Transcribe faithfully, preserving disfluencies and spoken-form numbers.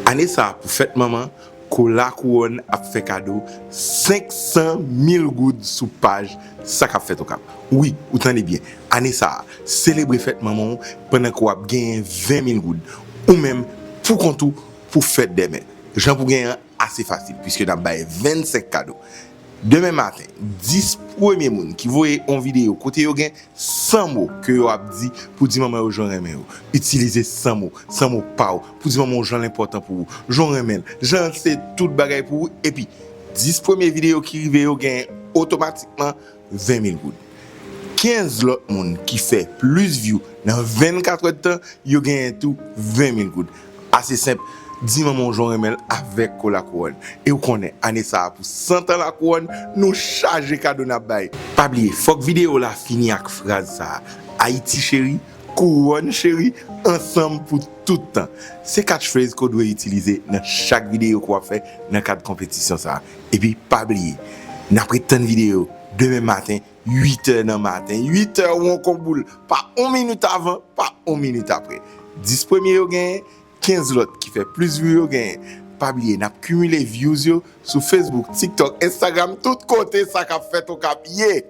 Ane sa a, pou fèt manman, Kola Kouwòn ap fè kado senk san mil goud sou paj Sa k ap fèt Okap. Wi, ou tande byen. Ane sa a, selebre fèt manman w pandan ke w ap genyen ven mil goud. Ou menm, pou kont ou, pou fèt dèmen. Jan pou genyen an ase fasil, piske n ap bay vennsenk kado. Demen maten, dis premye moun ki voye yon videyo kote yo gen san mo ke yo ap di pou di manman yo jan renmen yo. Itilize san mo, san mo pa w, pou di manman w jan l enpòtan pou ou, jan w renmen l, jan l se tout bagay pou ou, epi dis premye videyo ki rive yo gen otomatikman ven mil goud. Kenz lòt moun ki fè plis view nan vennkat èdtan, yo genyen tou ven mil goud. Ase senp, di manman w jan w renmen l avèk Kola Kouwòn. E w konnen, ane sa a pou san tan Lakouwòn, nou chaje kado n ap bay. Pa bliye, fòk videyo w la fini ak fraz sa a: Ayiti cheri, Kouwòn cheri, ansanm pou tout tan. Se catchphrase ke w dwe itilize nan chak videyo ke w ap fè nan kad konpetisyon sa a. Epi pa bliye, n ap ret tann videyo demen maten, uit è nan maten, uit è won kon boul, pa yon minit avan, pa yon minit apre. Dis premye yo genyen, kenz lòt ki fè plis view yo genyen. Pa bliye, n ap kimile views yo sou Facebook, TikTok, Instagram, tout kote Sa K ap fèt Okap ye.